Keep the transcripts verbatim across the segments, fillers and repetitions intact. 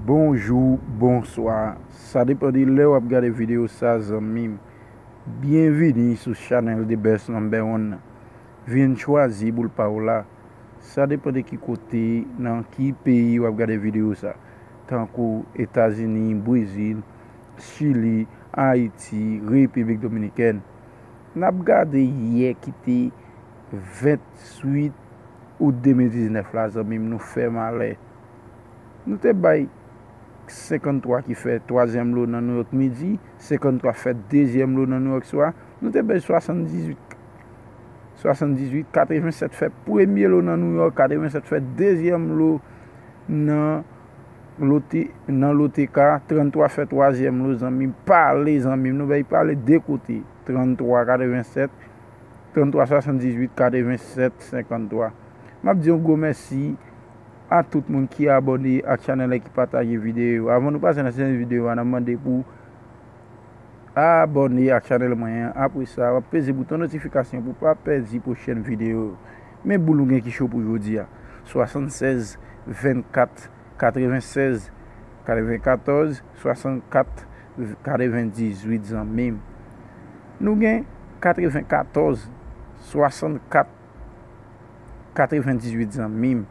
Bonjou, bonswa. Sa depann de lè w ap gade videyo sa, zanmi m. Byenvini sou chanèl The Best Number One nan. Vin chwazi boul pa w la. Sa depann de ki kote, nan ki peyi w ap gade videyo sa. Tankou Etazini, Brezil, Chili, Ayiti, Repiblik Dominikèn. N ap gade yè ki te venntuit out de mil diznèf la, zanmi m, nou fè malè. Nou te bay senkanntwa ki fè twazyèm lo nan Nouyòk midi, senkanntwa fè dezyèm lo nan Nouyòk swa, nou te bay swasanndizuit. Swasanndizuit, katrevensèt fè premye lo nan Nouyòk, katrevensèt fè dezyèm lo nan lote, nan loteka, tranntwa fè twazyèm lo, zanmi m, pale, zanmi m, nou bay pale de kote, tranntwa katrevensèt, tranntwa swasanndizuit, katrevensèt senkanntwa. M ap di yon gwo mèsi a tout moun ki abòne ak chanèl la, ki pataje videyo yo. Avan nou pase nan sèt videyo a, n ap mande pou abòne ak chanèl mwen an. Apre sa, w ap peze bouton notifikasyon pou w pa pèdi pwochèn videyo yo. Men boul nou gen ki cho pou jodi a. Swasannsèz, vennkat, katrevensèz, katrevenkatòz, swasannkat, katrevendizuit, zanmi m. Nou gen katrevenkatòz, swasannkat, katrevendizuit, zanmi m.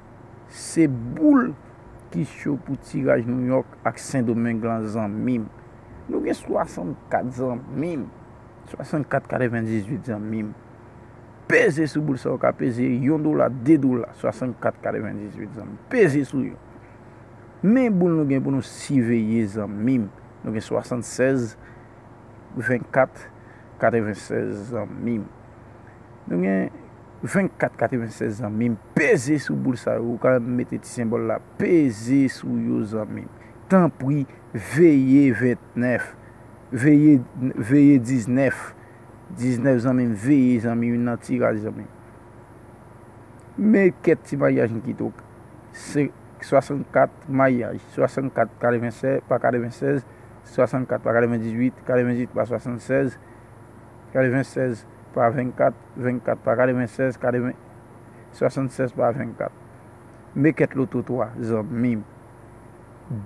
Se boul ki cho pou tiraj Nouyòk ak Sendomeng lan, zanmi m. Nou gen swasannkat, zanmi m. Swasannkat, katrevendizuit, zanmi m. Peze sou boul sa, ou ka peze yon dola, de dola, swasannkat, katrevendizuit, zanmi m. Peze sou yo. Men boul nou gen pou nou siveye, zanmi m. Nou gen swasannsèz, vennkat, katrevensèz, zanmi m. Nou gen vennkat, katrevensèz, zanmi m. Peze sou boul sa yo. Ou ka mete ti senbòl la. Peze sou yo, zanmi m. Tanpri, veye vennèf. Veye, veye diznèf. Diznèf, zanmi m. Veye, zanmi m, nan tiraj, zanmi m. Men kèk ti mayaj m kite w. Se swasannkat mayaj, swasannkat katrevensèz pa katrevensèz, swasannkat pa katrevendizuit, katrevendizuit pa swasannsèz, katrevensèz pa vennkat, vennkat pa katrevensèz, katreven, swasannsèz pa vennkat. Men kèk loto twa, zanmi m.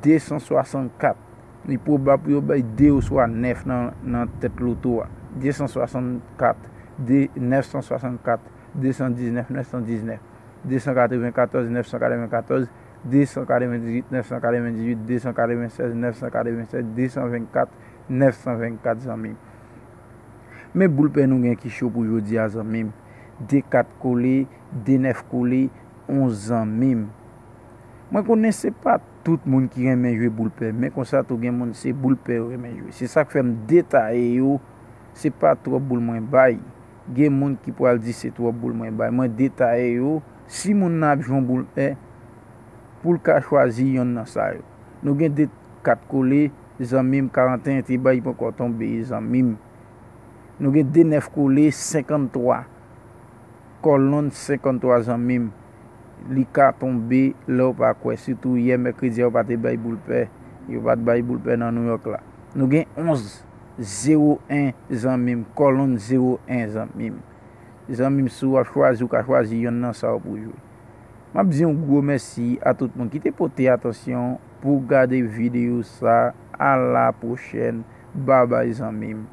Desanswasannkat. Li pwobab pou yo bay de oswa nèf nan, nan tèt loto a. Desanswasannkat, de, nèfsanswasannkat, desandiznèf, nèfsandiznèf, desankatrevenkatòz, nèfsankatrevennkat, desankatrevendizuit, nèfsankatrevendizwit, desankatrevensèz, nèfsankatrevensèz, desanvennkat, nèfsanvennkat, zanmi m. Men boul pè nou gen ki cho pou jodi a, zanmi m. De kat kole, de nèf kole, onz, zanmi m. Mwen konnen se pa tout moun ki renmen jwe boul pè, men konsa tou gen moun se boul pè yo renmen jwe. Se sa k fè m detaye yo, se pa twòp boul mwen bay. Gen moun ki pral di se twòp boul mwen bay. Mwen detaye yo, si moun nan ap jwe yon boul pè, pou l ka chwazi yonn nan sa yo. Nou gen de kat kole, zanmi m, karanteyen te bay, poko tonbe, zanmi m. Nou gen de nèf kole, senkanntwa. Kòlonn senkanntwa, zanmi m. Li ka tonbe lè w pa kwè. Sitou yè mèkredi a, yo pa te bay boul pè. Yo pa t bay boul pè nan Nouyòk la. Nou gen onz, zewo en, zanmi m. Kòlonn zewo en, zanmi m. Zanmi m, si w ap chwazi, ou ka chwazi yonn nan sa yo pou jwe. M ap di yon gwo mèsi a tout moun ki te pote atansyon pou gade videyo sa. A la pwochèn. Babay, zanmi m.